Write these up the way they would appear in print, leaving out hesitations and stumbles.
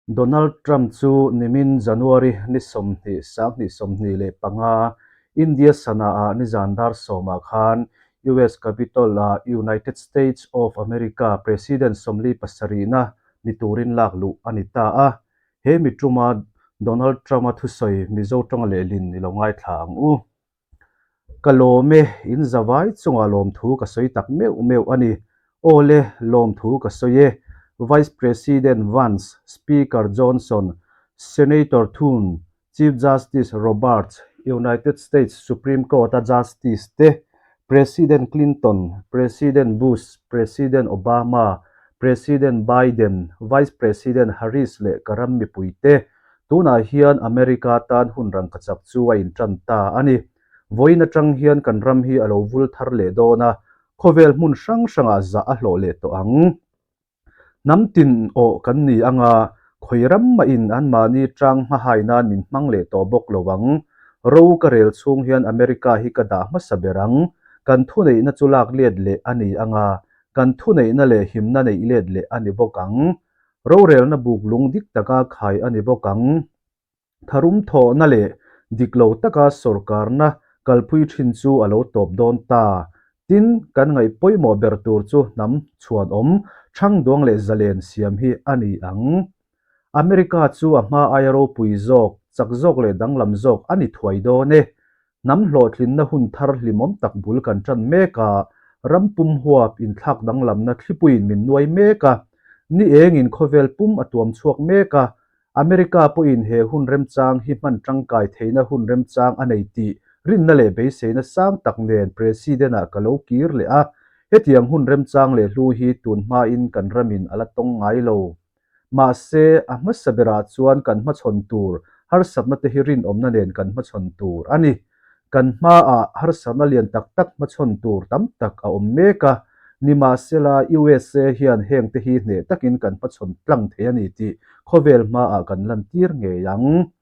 Donald Trump chu nimin January ni 20, 2025 India sana-ah nizan dar sawmah khan US Capitol-ah United States of America President 47-na ni turin lak luh a ni ta a. He mi tuma Donald Trump-a thusawi Mizo tawnga lehlin i lo ngaithla ang u. Ka lawm e, in zavai chungah lawmthu ka sawi tak meuh meuh a ni. Aw le, lawmthu ka sawi e. Vice President Vance, Speaker Johnson, Senator Thune, Chief Justice Roberts, United States Supreme Court-a Justice te, President Clinton, President Bush, President Obama, President Biden, Vice President Harris leh ka ram mipui te Tunah hian America tan hun rangkachak chu a intan ta a ni. Vawiin atang hian kan ram hi a lo vul thar leh dawn a, khawvel hmun hrang hrangah zah a hlawh leh tawh ang. Hnam tin awh kan ni anga, khawi ram mahin anmahni tang hmahai nan min hmang leh tawh bawk lo ang. Ro ka rel chhung hian America hi ka dah hmasa ber ang. Kan thuneihna chu lak let leh a ni anga, kan thuneihna leh himna neih let leh a ni bawk ang. Rorelna buk lung dik taka khai a ni bawk ang. Tharum thawhna leh dik lo taka sawrkarna kalpui thin chu a lo tawp dawn ta. Tin, kan ngaih pawimawh ber tur chu hnam chhuanawm, thangduang leh zalen siam hi a ni ang. America chu a hma aia ropui zawk, chak zawk leh danglam zawk a ni thuai dawn e. Hnam hlawhtlinna hun thar hlimawm tak bul kan ṭan mek a, ram pum huap inthlak danglamna thlipuiin min nuai mek a, ni engin khawvel pum a tuam chhuak mek a, America pawhin he hun remchang hi hman ṭangkai theihna hun remchang a nei tih rinna leh beiseina sang tak nen President-ah ka lo kir leh a, hetiang hun remchang leh hlu hi tun hmain kan ramin a la tawng ngai lo. Mahse, a hmasa berah chuan kan hmachhawn tur harsatna te hi rinawmna nen kan hmachhawn tur a ni. Kan hmaah harsatna lian tak tak hmachhawn tur tam tak a awm mek a, nimahsela USA hian heng te hi hneh takin kan hmachhawn tlang thei a ni tih khawvel hmaah kan lantir ngei ang.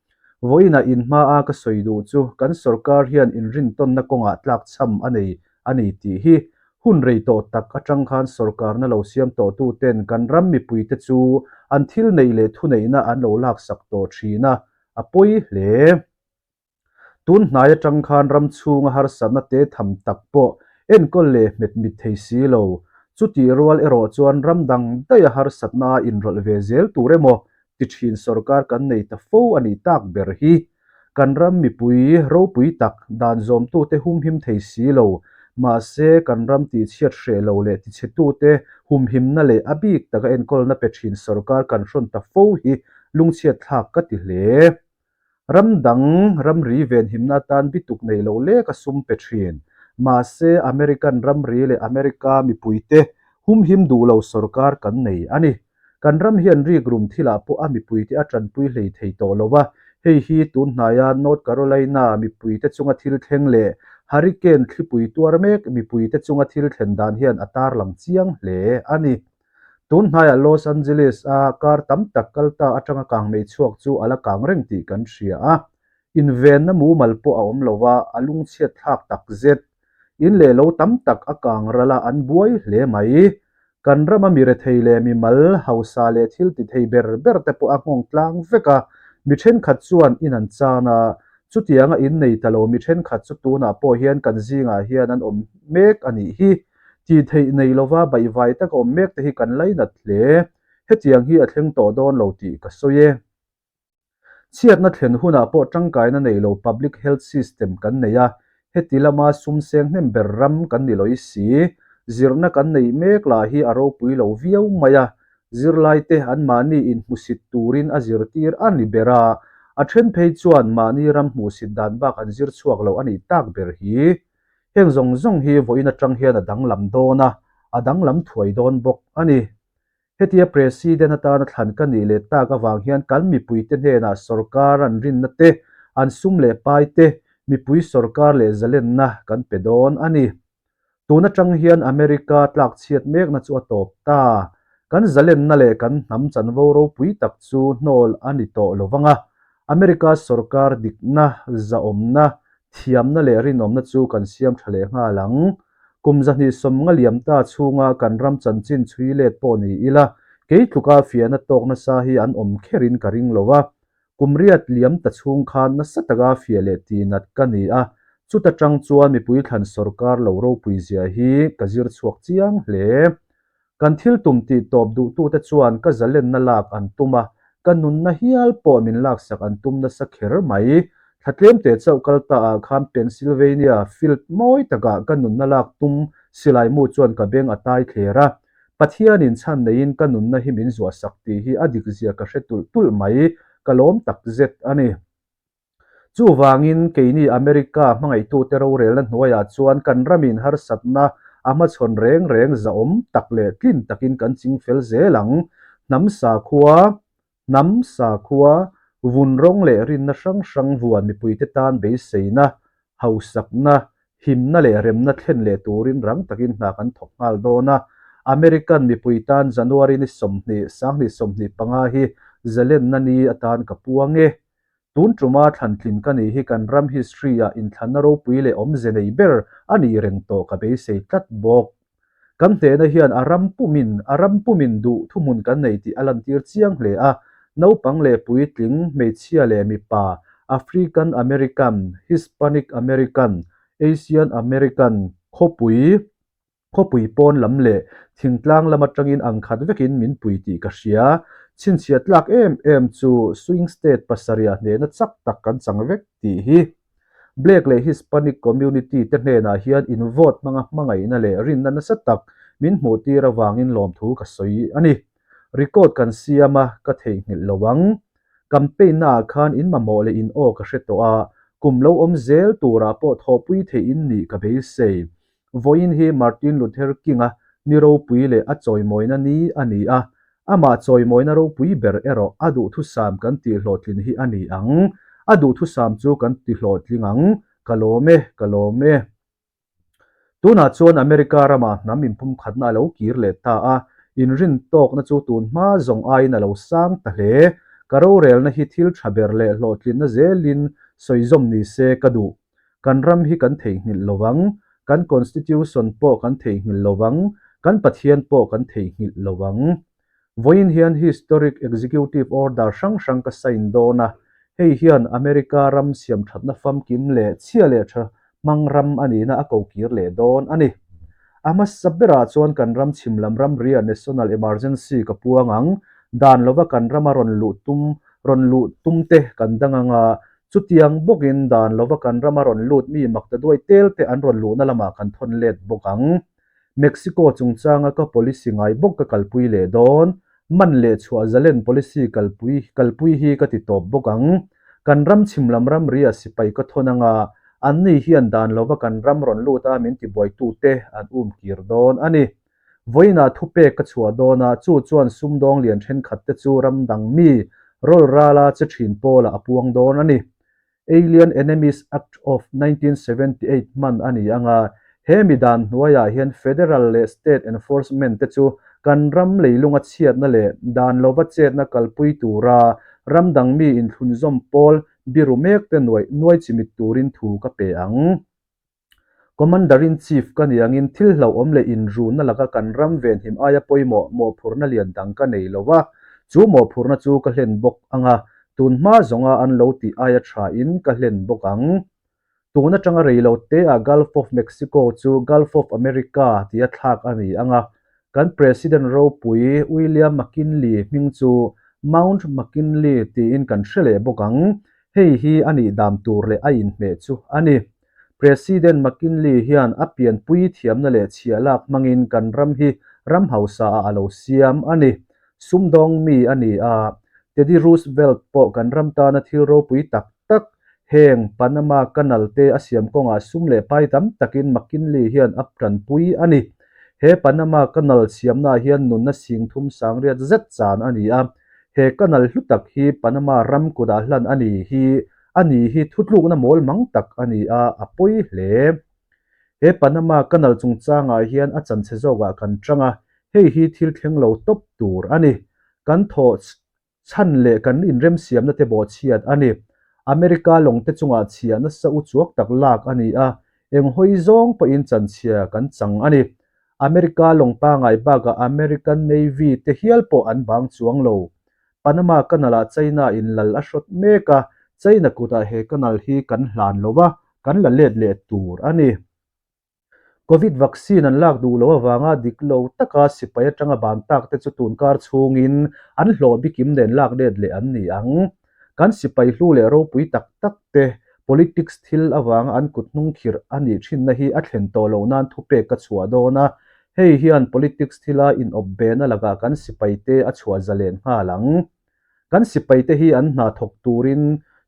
Vawiinah in hmaa ka sawi duh chu kan sorkar hian inrintawnna kawngah tlakchham a nei a ni tih hi hun rei tawh tak atang khan sorkarna lo siam tawhtuten kan ram mipuite chu an thil neih leh thuneihna an lo laksak tawh thin a, a pawi hle. Tun hnai atang khan ram chhunga harsatna te tham tak pawh enkawl leh hmet mit thei si lo. Chutih rual erawh chuan ram dang daiha harsatna a inrawlh ve zel tur emaw ti thin sorkar kan nei ta fo a nih tak ber hi. Kan ram mipui ropui tak dan zawmtute humhim thei si lo, mahse kan ram tihchhiat hreh lo leh tichhetute humhimna leh a bik taka enkawlna pe thin sorkar kan hrawn ta fo hi lungchhiat thlak ka ti hle. Ram dang ramri venhimna atan bituk nei lo lek a sum pe thin. Mahse American ramri leh America mipuite humhim duh lo sorkar kan nei a ni. Kan ram hian rikrum thilah pawh a mipuite a tanpui hlei thei tawh lo a, hei hi tun hnaia North Carolina mipuite chunga thil thleng leh Hurricane thlipui tuar mek mipuite chunga thil thlen dan hian a tarlang chiang hle a ni. Tun hnaiah Los Angeles-a kar tam tak kal ta atanga kangmei chhuak chu a la kang reng tih kan hria a, invenna mumal pawh a awm lo a, a lungchhiat thlak tak zet. In leh lo tam tak a kang ral a, an buai hle mai. Kan rama mi rethei leh mi mal, hausa leh thil ti thei ber ber te pawh a nghawng tlang vek a, mi thenkhat chuan in an chan a, chutianga in nei ta lo mi thenkhat chu tunah pawh hian kan zingah hian an awm mek a nih hi. Tih theih nei lova baihvai taka awm mek te hi kan lainat hle. Hetiang hi a thleng tawh dawn lo tih ka sawi e. Chhiatna thlen hunah pawh tangkaina nei lo public health system kan nei a, heti lama sum seng hnem ber ram kan ni lawih si. Zirna kan neih mek lah hi a ropui lo viau mai a, zirlaite anmahni inhmusit turin a zirtir a ni ber a, a then phei chuan mahni ram hmuhsit dan bak an zir chhuak lo a nih tak ber hi. Heng zawng zawng hi vawiin atang hian a danglam dawn a, a danglam thuai dawn bawk a ni. Hetia President atana thlan ka nih leh tak avang hian kan mipuite hnenah sorkar an rinna te, an sum leh pai te, mipui sorkar leh zalenna kan pe dawn a ni. Tun atang hian America tlakchhiat mekna chu a tawp ta. Kan zalenna leh kan hnam chanvo ropui tak chu hnawl a ni tawh lo vang a, America sorkar dikna, zahawmna, thiamna leh rinawmna chu kan siam tha leh nghal ang. Kum 250 liam ta chhunga kan ram chanchin chhui let pawh ni ila, Kei tluka fiahna tawk nasa hi an awm kherin ka ring lo a. Kum riat liam ta chhung khan nasa taka fiah leh tihnat ka ni a, chuta tang chuan mipui thlan sawrkar lo ropui zia hi ka zir chhuak chiang hle. Kan thil tum tih tawp duhtute chuan ka zalenna lak an tum a, ka nunna hial pawh min laksak an tum nasa kher mai. Thla tlemte chauh kal ta ah khan Pennsylvania field mawi takah ka nunna lak tum silai mu chuan ka beng a tai thler a. Pathianin chhan neiin ka nunna hi min zuahsak tih hi a dikzia ka hre tulh tulh mai, ka lawm takzet a ni. Chuvangin, keini America hmangaihtute rorelna hnuaiah chuan kan ramin harsatna a hmachhawn reng reng zahawm tak leh tlin takin kan ching fel zel ang. Hnam sakhua, hnam sakhua, vun rawng leh rinna hrang hrang vuan mipuite tan beiseina, hausakna, himna leh remna thlen leh turin rang takin hna kan thawk nghal dawn a. American mipui tan January ni 20, 2025 hi zalenna ni atan ka puang e. Tun tuma thlantlin ka nih hi kan ram history-ah inthlanna ropui leh awmze nei ber a nih reng tawh ka beisei tlat bawk. Kan hnehna hian a ram pumin a ram pumin duh thuhmun kan nei tih a lantir chiang hle a, naupang leh puitling, hmeichhia leh mipa, African American, Hispanic American, Asian American, khawpui, Khawpui pawn lam leh thingtlang lam atangin ang khat vekin min pui tih ka hria. Chhinchhiah tlak em em chu swing state pasarihah hnehna chak tak kan chang vek tih hi. Black leh Hispanic community te hnenah hian in vote hmanga hmangaihna leh rinna nasa tak min hmuh tir avangin lawmthu ka sawi a ni. Record kan siam a, ka theihnghilh lo ang. Campaign naah khan in mamawh leh in aw ka hre tawh a, kum lo awm zel turah pawh thawhpui theih in nih ka beisei. Vawiin hi Martin Luther King-a ni ropui leh a chawimawina ni a ni a, amah chawimawina ropui ber erawh a duhthusam kan tihhlawhtlin hi a ni ang. A duhthusam chu kan tihlawhtling ang. Ka lawm e, ka lawm e. Tunah chuan America ramah hnam inpumkhatna a lo kir leh ta a, inrintawkna chu tun hma zawng aiin a lo sang ta hle. Ka rorelna hi thil tha ber leh hlawhtlinna zelin sawizawm ni se ka duh. Kan ram hi kan theihnghilh lo vang, kan Constitution pawh kan theihnghilh lo vang, kan Pathian pawh kan theihnghilh lo vang. Vawiin hian historic executive order hrang hrang ka sign dawn a, hei hian America ram siamthatna famkim leh chhia leh tha hmang ram a nihna a ko kir leh dawn a ni. A hmasa berah chuan kan ram chhim lam ramria national emergency ka puang ang, dan lova kan rama rawn luh tum rawn luh tumte kan dang anga Chutiang bawkin dan lova kan rama rawn lut mi makta duai tel te an rawn luhna lamah kan thawn let bawk ang. Mexico chungchanga ka policy ngai bawk ka kalpui leh dawn. Man leh chhuah zalen policy kalpui kalpui hi ka ti tawp bawk ang. Kan ram chhim lam ramria sipai ka thawn anga anni hian dan lova kan ram rawn lut a min tibuaitute an um kir dawn a ni. Vawiinah thupek ka chhuah dawn a, chu chuan sumdawng lian thenkhat te chu ram dang mi rawl rala che thin pawlah a puang dawn a ni. Alien Enemies Act of 1978 hman a ni ang a, he mi dan hnuaiah hian federal leh state enforcement te chu kan ram leilunga chhiatna leh dan lova chetna kalpui tura ram dang mi inthlunzawm pawl biru mek te nuaih nuai chimit turin thu ka pe ang. Commander-in-Chief ka ni angin thil hlauhawm leh inrunna laka kan ram venhim aia pawimawh mawhphurhna lian dang ka nei lo a, chu mawhphurhna chu ka hlen bawk ang a, tun hma zawnga an lo tih aia thain ka hlen bawk ang. Tun atanga rei lo teah Gulf of Mexico chu Gulf of America tia thlak a ni ang a, kan President ropui William McKinley hming chu Mount McKinley tiin kan hre leh bawk ang. Hei hi a nih dan tur leh a inhmeh chu a ni. President McKinley hian a pianpui thiamna leh chhiah lak hmangin kan ram hi ram hausa ah a lo siam a ni. Sumdawng mi a ni a, Teddy Roosevelt pawh kan ram tana thil ropui tak tak, heng Panama Canal te a siam kawngah sum leh pai tam takin McKinley hian a tanpui a ni. He Panama Canal siamnaah hian nunna sing thum sangriat zet chan a ni a, he canal hlu tak hi Panama ram kutah hlan a ni hi A ni hi thutlukna mawl mang tak a ni a, a pawi hle. He Panama Canal chungchangah hian a chanchhe zawkah kan chang a, hei hi thil thleng lo tawp tur a ni. Kan thawh chhan leh kan inremsiamna te bawhchhiat a ni. America lawng te chungah chhiah nasa u chuak tak lak a ni a, eng hawi zawng pawhin chanchhia kan chang a ni. America lawng pangai bakah American Navy te hial pawh an bang chuang lo. Panama Canal ah China in lal a hrawt mek a, China kutah he canal hi kan hlan lo a, kan la let leh tur a ni. Covid vaccine an lak duh loh avanga dik lo taka sipai atanga ban tak te chu tunkar chhungin an hlawh bikim nen lak let leh an ni ang. Kan sipai hlu leh ropui tak tak te politics thil avanga an kut hnung khirh a nih thinna hi a thlen tawh loh nan thupek ka chhuah dawn a, hei hian politics thila inawp bena lakah kan sipai te a chhuah zalen nghal ang. Kan sipaite hi an hna thawk turin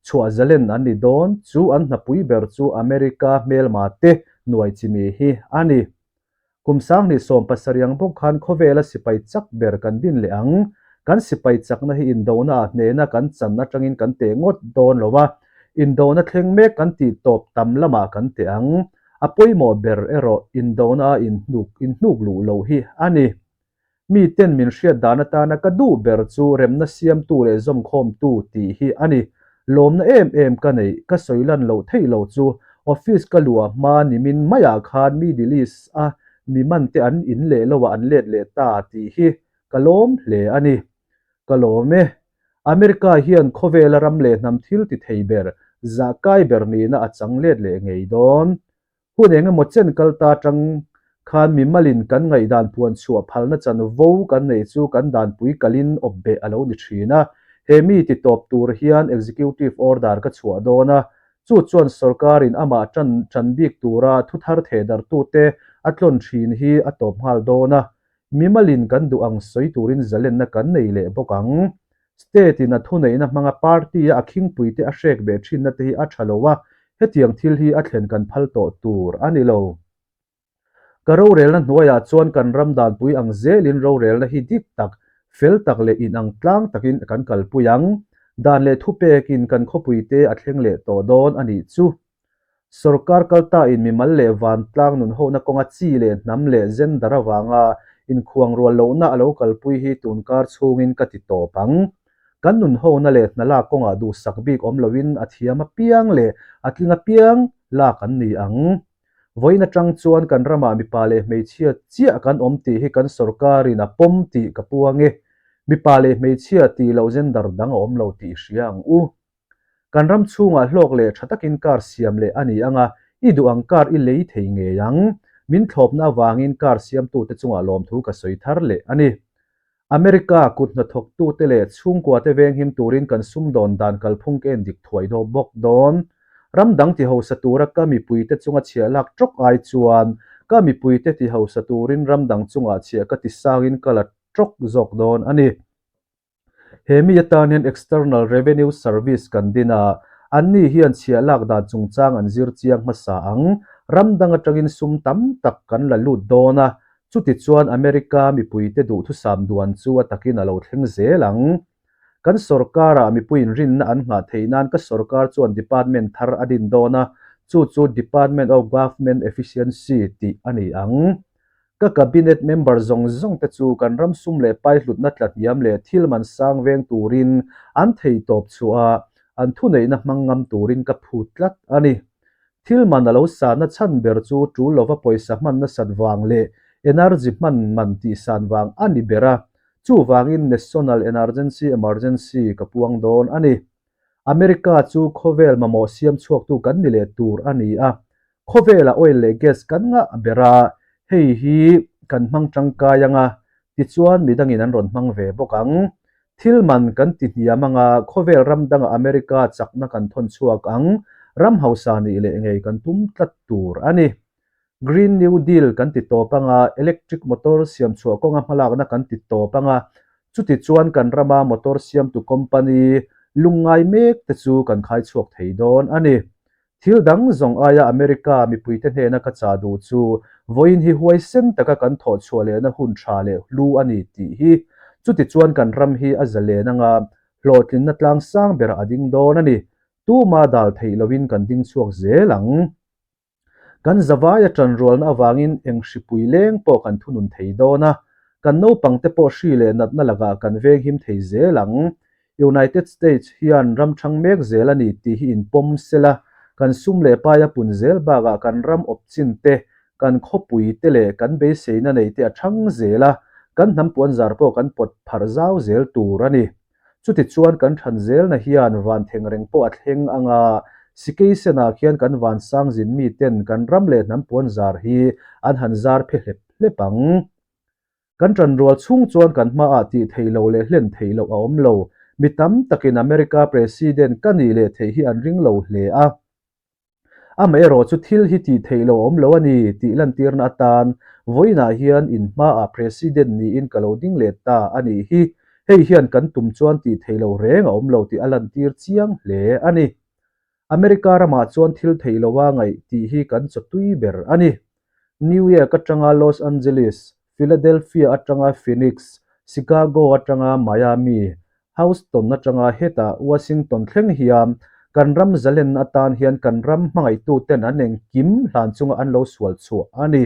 chhuah zalen an ni dawn, chu an hnapui ber chu America hmelma te nuai chimi hi a ni. Kum 2017 ang bawk khan khawvela sipai chak ber kan din leh ang. Kan sipai chakna hi indona ah hnehna kan chan atangin kan teh ngawt dawn lo a, indona thleng mek kan tih tawp tam lamah kan teh ang. A pawimawh ber erawh indona a inhnuk inhnuk luh loh hi a ni. Mi ten min hriat dan atana ka duh ber chu remna siamtu leh zawmkhawmtu tih hi a ni. Lawmna em em ka neih, ka sawi lan loh theih lo chu office ka luah hma nimin maiah khan Middle East a mi man te an in leh lo ah an let leh ta tih hi ka lawm hle a ni. Ka lawm e. America hian khawvela ram leh hnam thil ti thei ber, zahkai ber nihna a chang let leh ngei dawn. Hun eng emaw chen kal ta atang khan mimalin kan ngaihdan puan chhuah phalna chanvo kan neih chu kan danpui kalin awp beh a lo ni thin a. He mi ti tawp tur hian Executive Order ka chhuah dawn a, chu chuan sorkarin amah tan tan bik tura thu thar thehdarhtute a tlawn thin hi a tawp nghal dawn a. Mimalin kan duh ang sawi turin zalenna kan nei leh bawk ang. State in a thuneihna hmanga party a a khingpuite a hrek beh thinna te hi a tha lo a, hetiang thil hi a thlen kan phal tawh tur a ni lo. Ka rorelna hnuaiah chuan kan ram danpui ang zelin rorelna hi dik tak, fel tak leh inang tlang takin kan kalpui ang. Dan leh thupekin kan khawpuite a thleng leh tawh dawn a nih chu. Sorkar kaltain mimal leh vantlang nunhona kawnga chi leh hnam leh gender avanga inkhuang rual lohna a lo kalpui hi tunkar chhungin ka ti tawp ang. Kan nunhona leh hna lak kawngah duhsak bik awm loin a thiam apiang leh a tling apiang lak an ni ang. Vawiin atang chuan kan ramah mipa leh hmeichhia chiah kan awm tih hi kan sorkarin a pawm tih ka puang e. Mipa leh hmeichhia tih loh gender dang a awm lo tih i hria ang u. Kan ram chhungah hlawk leh tha takin car siam leh a ni ang a, i duh ang car i lei thei ngei ang. Min thlawpna avangin car siamtute chungah lawmthu ka sawi thar leh a ni. America kut hnathawktute leh chhungkuate venghim turin kan sumdawn dan kalphung ka endik thuai daw bawk dawn. Ram dang ti hausa tura ka mipuite chunga chhiah lak tawk ai chuan ka mipuite ti hausa turin ram dang chungah chhiah ka ti sangin ka la tawk zawk dawn a ni. He mi atan hian External Revenue Service kan din a, anni hian chhiah lak dan chungchang an zir chiang hmasa ang. Ram dang atangin sum tam tak kan la lut dawn a, chuti chuan America mipuite duhthusam duan chu a takin a lo thleng zel ang. Kan sorkarah mipuiin rinna an nghah theih nan ka sorkar chuan department thar a din dawn a, chu chu Department of Government Efficiency tih a ni ang. Ka cabinet member zawng zawng te chu kan ram sum leh pai hlutna tla hniam leh thil man sang veng turin an thei tawp chhuah a, an thuneihna hmang ngam turin ka phut tlat a ni. Thil man a lo sanna chhan ber chu tul lova pawisa hman nasat vang leh energy hman man tihsan vang a ni ber a, chuvangin National Energency Emergency ka puang dawn a ni. America chu khawvel mamawh siam chhuaktu kan ni leh tur a ni a, khawvela oil leh gas kan ngah ber a, hei hi kan hmang tangkai ang a, tichuan midangin an rawn hmang ve bawk ang. Thil man kan ti hniam ang a, khawvel ram dangah America chakna kan thawn chhuak ang, ram hausa nih leh ngei kan tum tlat tur a ni. Green New Deal kan ti tawp ang a, electric motor siam chhuah kawnga hmalakna kan ti tawp ang a, chuti chuan kan rama motor siamtu company lungngai mek te chu kan khai chhuak thei dawn a ni. Thil dang zawng aia America mipuite hnena ka chah duh chu vawiin hi huaisen taka kan thawh chhuah lehna hun tha leh hlu a ni tih hi. Chuti chuan kan ram hi a zalen anga hlawhtlinna tlang sang berah a ding dawn a ni. Tuma dal theih loin kan ding chhuak zel ang. Kan zavai a ṭanrualna avangin eng hripui leng pawh kan thunun thei dawn a, kan naupangte pawh hri leh natna lakah kan venghim thei zel ang. United States hian ram ṭhang mek zel a ni tih hi inpawm sela, kan sum leh pai a pun zel bakah kan ram awp chin te, Kan khawpui te leh kan beiseina nei te a thang zel a, kan hnam puanzar pawh kan pawt pharh zau zel tur a ni. Chutichuan kan than zelna hian van thengreng pawh a thleng ang a, Sikeisenah khian kan vansang zin miten kan ram leh hnam puanzar hi an han zar phe hlep hlep ang. Kan ṭanrual chhung chuan kan hmaah tih theih loh leh hlen theih loh a awm lo. Mi tam takin America President ka nih leh theih hi an ring lo hle a. Amaherawh chu thil hi tih theih loh a awm lo a ni tih lantirna atan vawiinah hian in hmaah President niin ka lo ding leh ta a nih hi. Hei hian kan tum chuan tih theih loh reng a awm lo tih a lantir chiang hle a ni. America ramah chuan thil theih loha ngaih tih hi kan chawtui ber a ni. New York atanga Los Angeles, Philadelphia atanga Phoenix, Chicago atanga Miami, Houston atanga hetah Washington thleng hian kan ram zalen atan hian kan ram hmangaihtuten an engkim hlan chunga an lo sual chhuah a ni.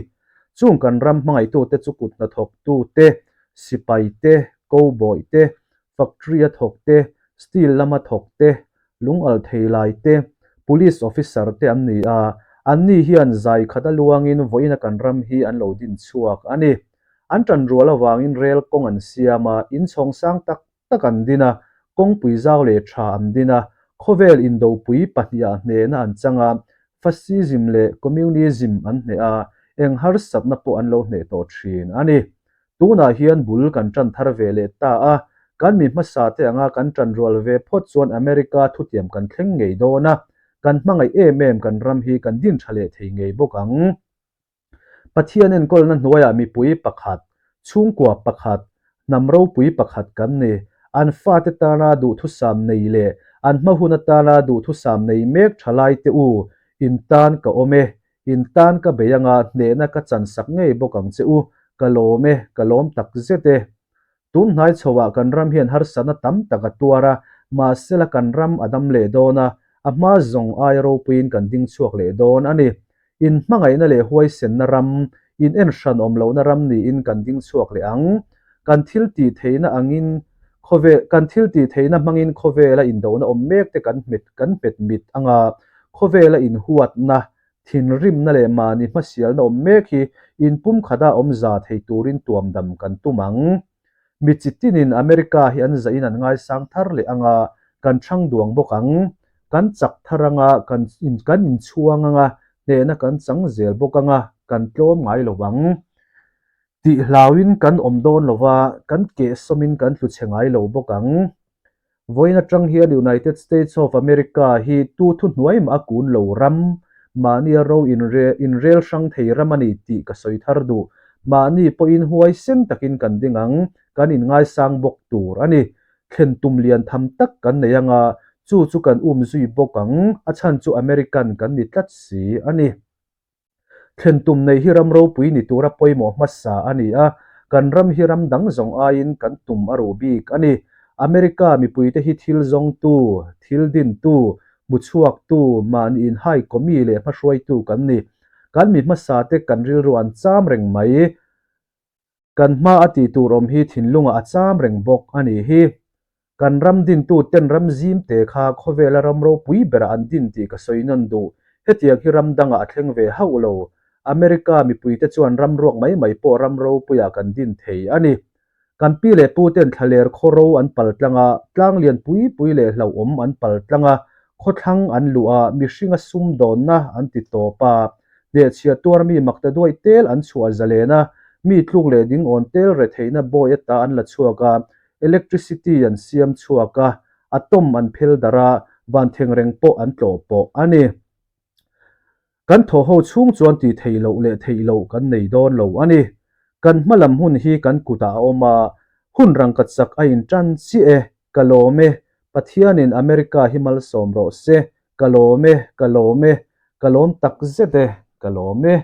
Chung kan ram hmangaihtute chu kut hnathawktute, sipai te, cowboy te, factory a thawk te, steel lama thawk te, lungal thei lai te, police officer te an ni a, anni hian zai khat a luangin vawiina kan ram hi an lo din chhuak a ni. An tan rual avangin rel kawng an siam a, inchhawng sang tak tak an din a, kawngpui zau leh tha an din a, khawvel indopui pahnihah hnehna an chang a, fascism leh communism an hneh a, eng harsatna pawh an lo hneh tawh thin a ni. Tunah hian bul kan tan thar ve leh ta a, kan mi hmasa te anga kan tan rual ve phawt chuan America thutiam kan thleng ngei dawn a, kan hmangaih em em kan ram hi kan din tha leh thei ngei bawk ang. Pathian enkawlna hnuaiah mipui pakhat, chhungkua pakhat, hnam ropui pakhat kan ni. An fate tana duhthusam nei leh an hma hun atana duhthusam nei mek thalai te u, in tan ka awm e, In tan ka bei anga hnehna ka chan sak ngei bawk ang che u, ka lawm e, ka lawm tak zet e. Tun hnai chhoah kan ram hian harsatna tam tak a tuar a, mahsela kan ram a dam leh dawn a, a hma zawng aia ropuiin kan ding chhuak leh dawn a ni. In hmangaihna leh huaisenna ram, in en hran awm lohna ram niin kan ding chhuak leh ang. Kan thil tih theihna angin khawvel, kan thil tih theihna hmangin khawvela indona awm mek te kan hmet kan hmet mit anga khawvela inhuatna, thinrimna leh mahni hmasialna awm mek hi inpumkhata awm za thei turin tuamdam kan tum ang. Mi chi tinin America hi an zahin an ngaisang thar leh anga kan chhang duang bawk ang. Kan chak thar anga kan kan inchhuang anga hnehna kan chang zel bawk anga kan tlawm ngai lo ang. Tih hlauin kan awm dawn lo va, kan kehsawmin kan tlu chhe ngai lo bawk ang. Vawiin atang hian United States of America hi tu thuhnuai mah a kun lo ram, mahnia ro inrel hrang thei ram a ni tih ka sawi thar duh. Mahni pawhin huaisen takin kan ding ang, kan inngaisang bawk tur a ni. Thlen tum lian tham tak kan nei anga, chu chu kan um zui bawk ang, a chhan chu American kan ni tlat si a ni. Thlen tum nei hi ram ropui ni tura pawimawh hmasa a ni a, kan ram hi ram dang zawng aiin kan tum a ruh bik a ni. America mipuite hi thil zawngtu, thil dintu, hmuchhuaktu, mahni inhai kawmi leh hmahruaitu kan ni. Kan mi hmasate kan rilru an cham reng mai. Kan hma a tih tur awm hi thinlungah a cham reng bawk a nih hi. Kan ram dintu ten ram zim te kha khawvela ram ropui berah an din tih ka sawi nawn duh. Hetiang hi ram dangah a thleng ve hauh lo. America mipuite chuan ram ruak mai mai pawh ram ropuiah kan din thei a ni. Kan pi leh pu ten thlaler khaw ro an pal tlang a, tlang lian pui pui leh hlauhawm an pal tlang a, khawthlang an luh a, mihringa sumdawnna an ti tawp a. Hnehchhiah tuar mi makta duai tel an chhuah zalen a, mi tluk leh ding awn tel retheihna bawi ata an la chhuak a, electricity an siam chhuak a, atom an phel darh a, van thengreng pawh an tlawh pawh a ni. Kan thawh ho chhung chuan tih theih loh leh theih loh kan nei dawn lo a ni. Kan hma lam hun hi kan kutah a awm a, hun rangkhat chak a intan chiah e, ka lawm e, Pathianin America hi malsawm rawh se, ka lawm e, ka lawm e, ka lawm tak zet e, ka lawm e.